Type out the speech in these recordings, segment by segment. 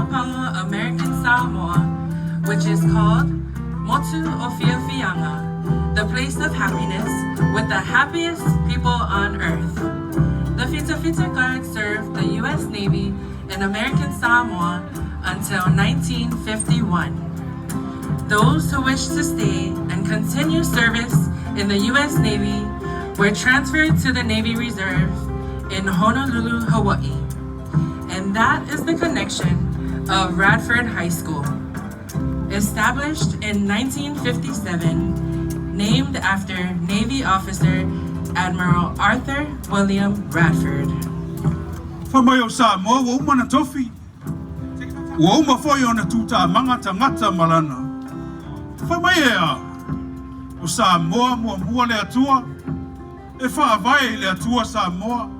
Pago Pago American Samoa, which is called Motu o Fiafiaga, the place of happiness with the happiest people on earth. The Fita Guard served the U.S. Navy in American Samoa until 1951. Those who wished to stay and continue service in the U.S. Navy were transferred to the Navy Reserve in Honolulu, Hawaii. And that is the connection of Radford High School. Established in 1957, named after Navy officer Admiral Arthur William Radford. Fai mai o Samoa ua uma ona tofi, ua uma foi ona tūtāmaga tagata ma lana. Fai mai e a? O Samoa muamua le Atua, e faavae i le Atua Samoa.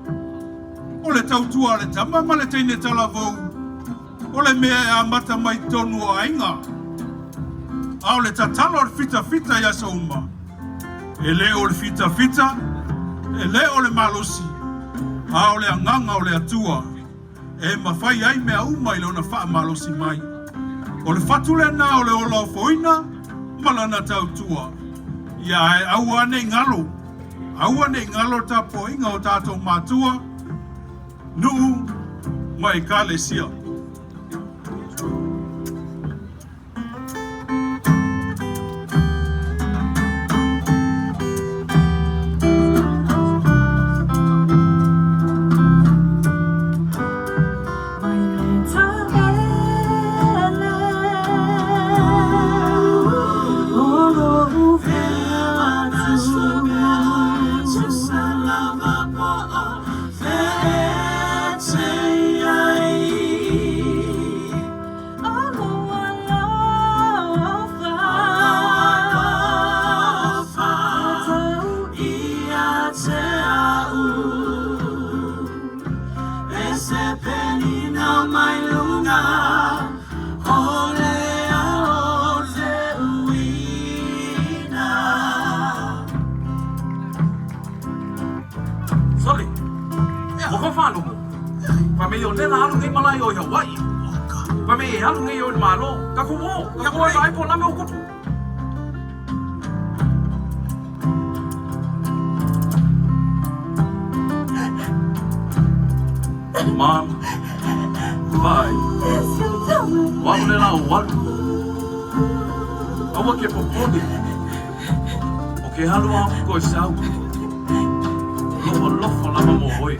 O le tautua a le tama ma le teine talavou, o le mea e amata mai totonu o aiga. A o le tatalo a le fitafita i aso uma, e le o le fitafita, e le o le malosi, a o le agaga o le Atua e mafai ai mea uma i lona faamalosi mai. O le fatu lena o le ola ofoina ma lana tautua. Ia ae aua ne i galo, aua ne i galo le tapuaiga o tatou matua, nuu ma ekalesia. Sole, o ko whālogo. Fa me o nena alu nei malai o i Hawaii. Fa me e alu nei o i malo. Ka ku o, ka ku o ai po name o kupu. Mom, vai. Wa o le la o walu. Aua ke popole. O ke halu a ko i sau. Lo alofa lava mo oe.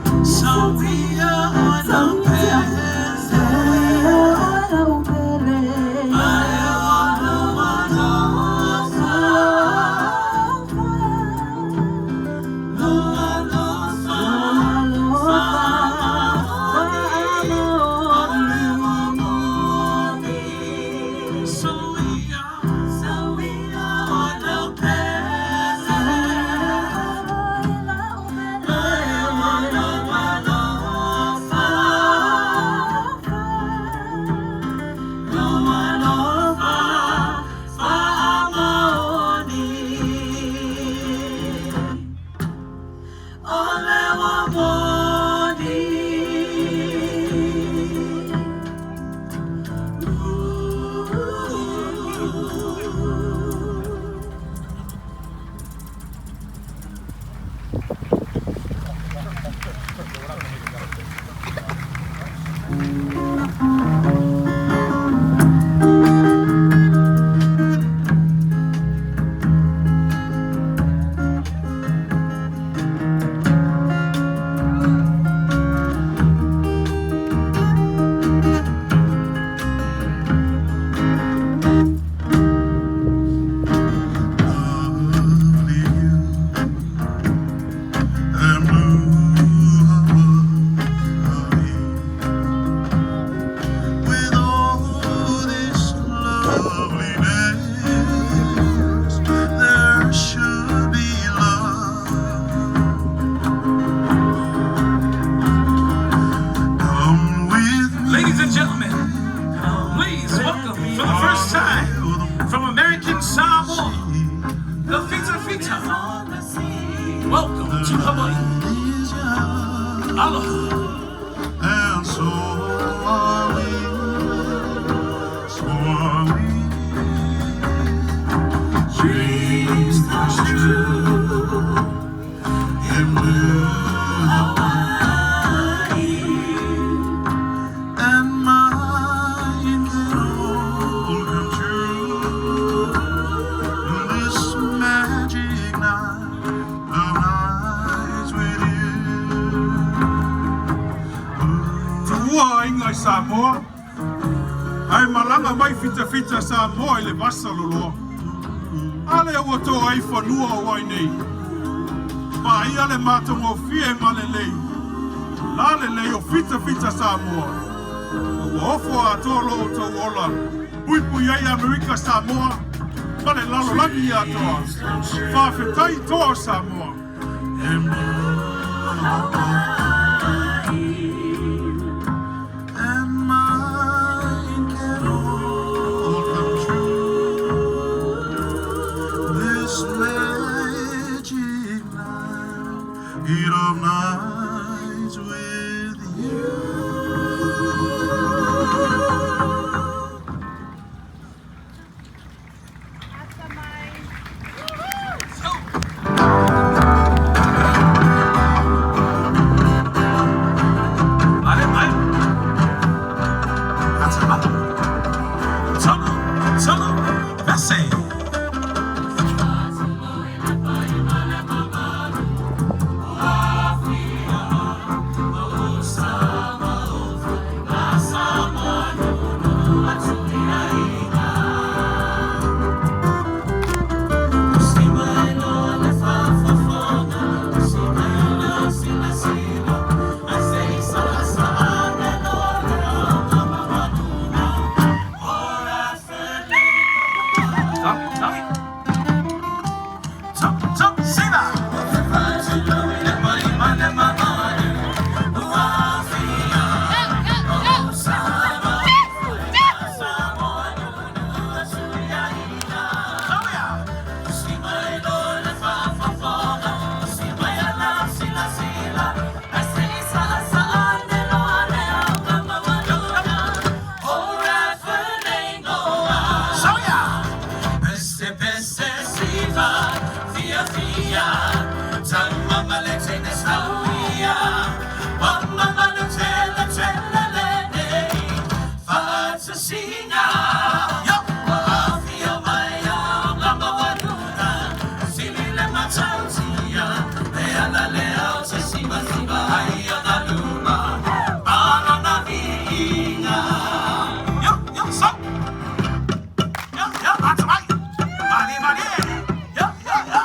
Ladies and gentlemen, please welcome for the first time from American Samoa, the Fita Fita. Welcome to Hawaii. Aloha. And so are we. Samoa, ae malaga mai fitafita Samoa i le vasa loloa. A lea ua toa ai fanua o ai nei. Paia le matagofie ma lelei, la lelei o fitafita Samoa. Ma ua ofo atoa lo outou ola, puipui ai Amerika Samoa, ma le lalolagi atoa. Faafetai toa o Samoa. And mine can all come true. This magic night of nights with you. Ale mai. Ata mai. Tolu, tolu, vese. Tangi, tangi. Tolu, tolu, siva. Yo, yo, so. Yo, yo, ata mai. Male, male. Yo, yo, yo.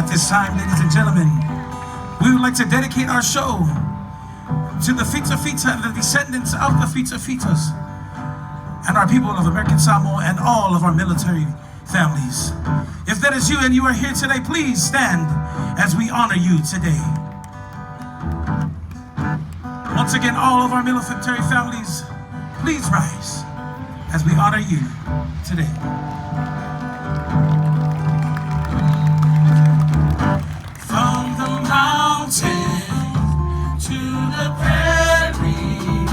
At this time, ladies and gentlemen, we would like to dedicate our show to the Fita Fita and the descendants of the Fitafitas and our people of American Samoa and all of our military families. If that is you and you are here today, please stand as we honor you today. Once again, all of our military families, please rise. as we honor you today. From the mountain to the prairie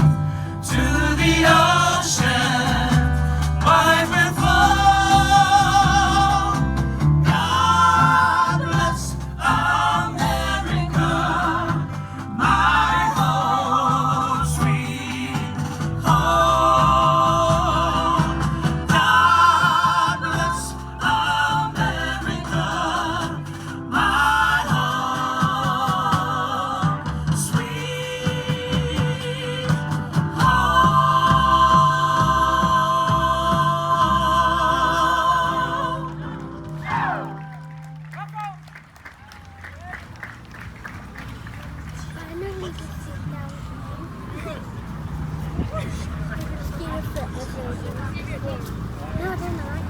to the ocean, wide and full. God bless America, my home, sweet home. God bless America, my home, sweet home. Finally, can sit down. Here forever. No, they're not.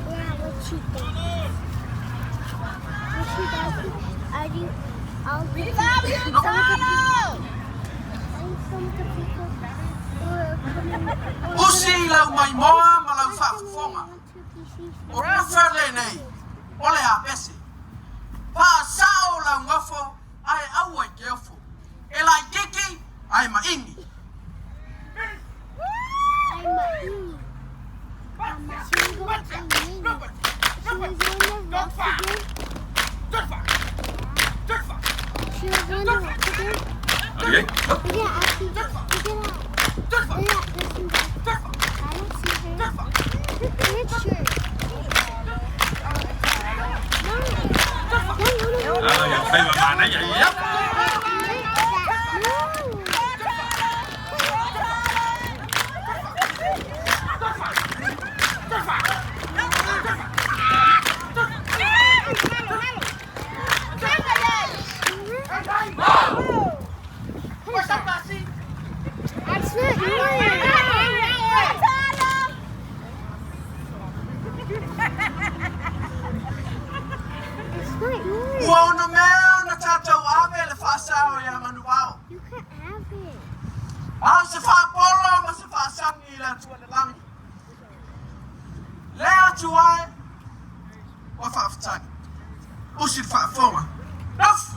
Yeah, what she does. What she does, I do. I'll we love you, Some of the people were coming. Usi lau mai moa ma lau faafofoga. O le fale nei, o le apese. Faasao lau gafo, ae aua e te ofo. E laititi, ae maini. I'm a E. She was on the she was on the rocks again. She was on the rocks again. Okay. Yeah, actually, look at that. Look at this one. I don't see her. Red shirt. No. No, no, no, no. 啊，又飛慢慢咧，又一。 No. It's not yours. It's not yours. Ua ono mea ona tatou ave le faasao iā Manuvao. You can't have it. A o se faapolo ma se faasagi i le Atua i le lagi. Le Atua e, ua faafetai. Usi le faafofoga. Nofo!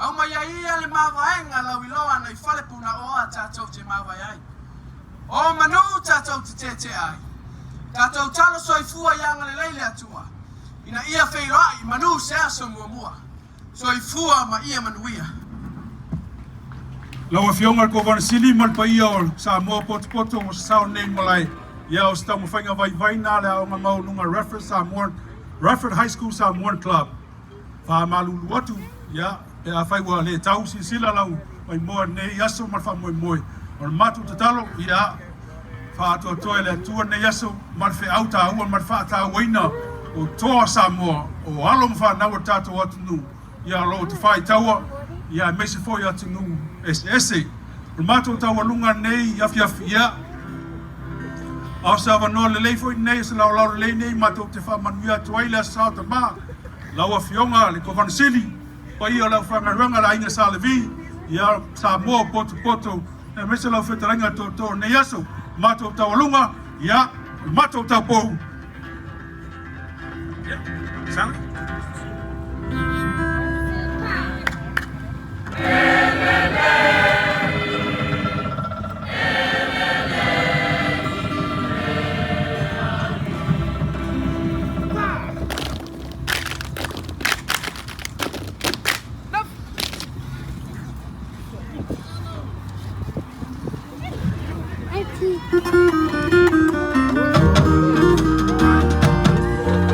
Aumai ai ia le mavaega lauiloa nai fale punaoa tatou te mavae ai. O manu tatou te tetea ai. Tatou talo soifua ia agalelei le Atua ina ia feiloai i manu se aso muamua. Soifua ma ia manuia. Lau Afioga i le Kovana Sili ma le paia o Samoa potopoto ua sasao nei i malae, ia o se taumafaiga vaivai lena a le Aoga Maualuga Radford Samoan, Radford High School Samoan Club. Faamalulu atu, ia, pe afai ua le tau silasila lau maimoa i lenei aso ma le faamoemoe, o le matou tatalo, ia, faaatoatoa e le Atua lenei aso ma le feau taua ma le faatauaina o toa Samoa, o alo ma fanau a le tatou atunuu, ia o lo o tafaitaua, ia aemaise foi atunuu eseese. O le matou taualuga lenei afiafi, ia, a o se avanoa lelei foi lenei, o se laolao lelei lenei matou te faamanuia atu ai le Aso Sa o Tama, lau Afioga le Kovana Sili, paia o le aufaigaluega a le Aiga Sa Levi, ia Samoa o potopoto, aemaise lau fetalaiga tootoo o lenei aso, matou taualuga, ia, o le matou taupou. Sally?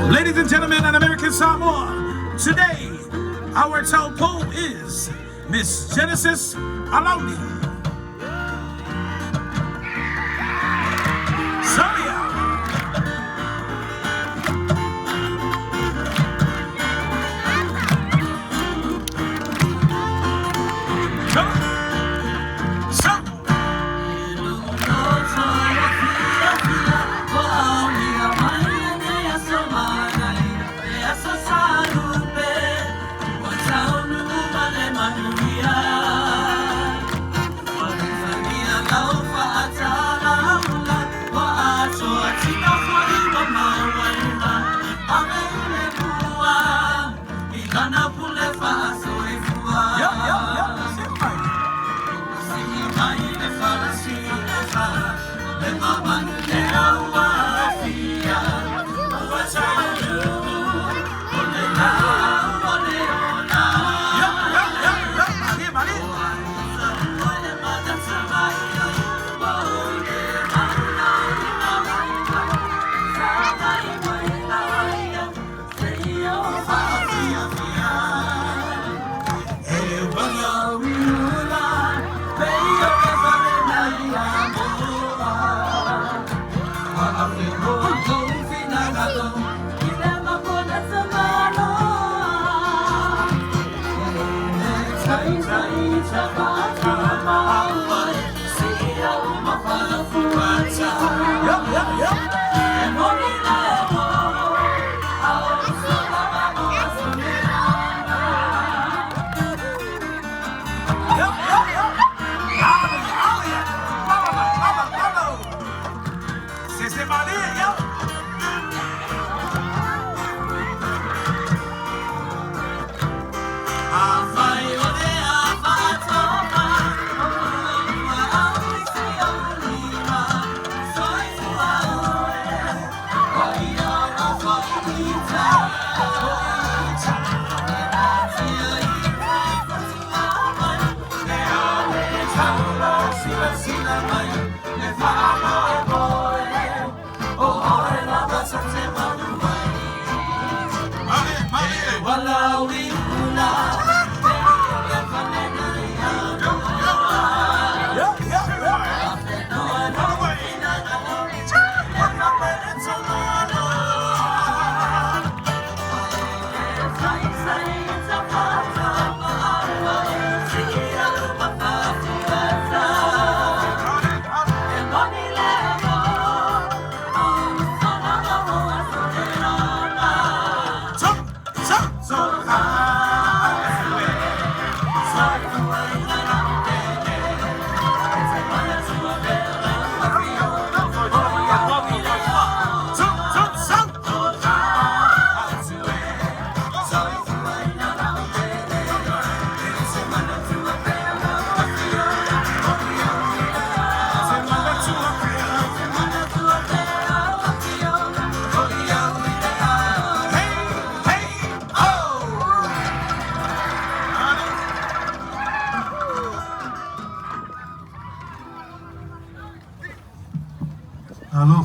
Ladies and gentlemen in American Samoa, today our taupou is Miss Genesis Alauni. Sonia. Come. So. Yep. Simple. Yep. Malie, malie. Yep. Yep. Hallelujah, hallelujah. Lalo, lalo, lalo. Se malie, yep.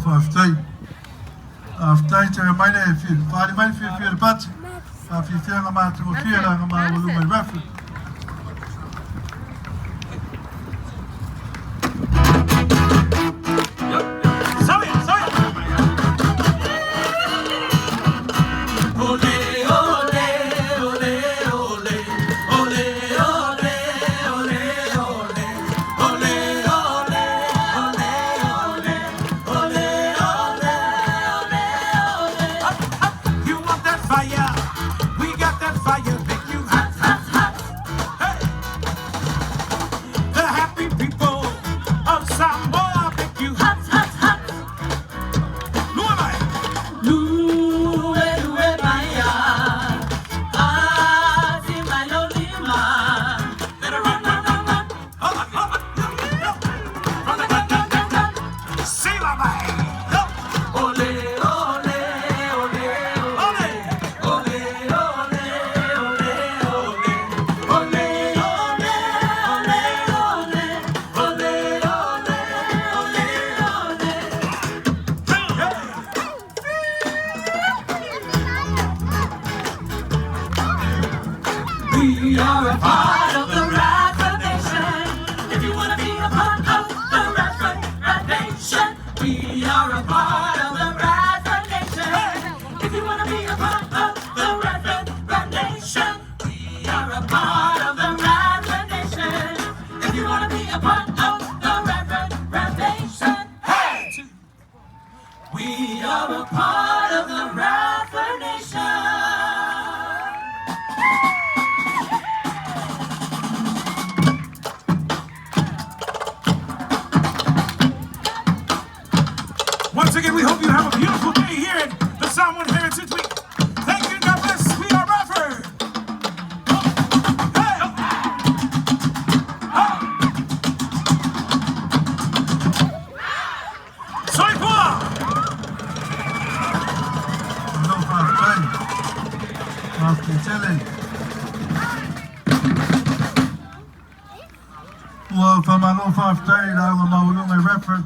faafetai. Faafetai Jeremaine e faaali mai le fiafia i le pati. Faafiafiaga matagofie le aga maualuga i Radford. You want that fire? We got that fire, make you hot, hot, hot. Hey! The happy people of Samoa make you hot, hot, hot. Lua mai. Lue lue maia, ati mai o lima. Better run, run, run, run. Run, run, run, run, run. Sila mai. Ole, ole, ole, Ole. ole, ole, ole, ole. Ole, ole, ole, ole. Ole, ole, ole, ole. We are a part of the Radford Nation. If you wanna be a part of the Radford Rad Nation, we are a part of the Radford Nation. If you wanna be a part of the Radford Rad Nation, we are a part of the Radford Nation. If you wanna be a part of the Radford Rad Nation, hey! We are a part of the Radford Nation. Once again, we hope you have a beautiful day here at the Samoan Heritage Week. Thank you, God bless. We are Radford. Hey! Hey! Soifua! Malo faafetai. Faafetai tele. Ua faamalo faafetai i le auga maualuga i Radford.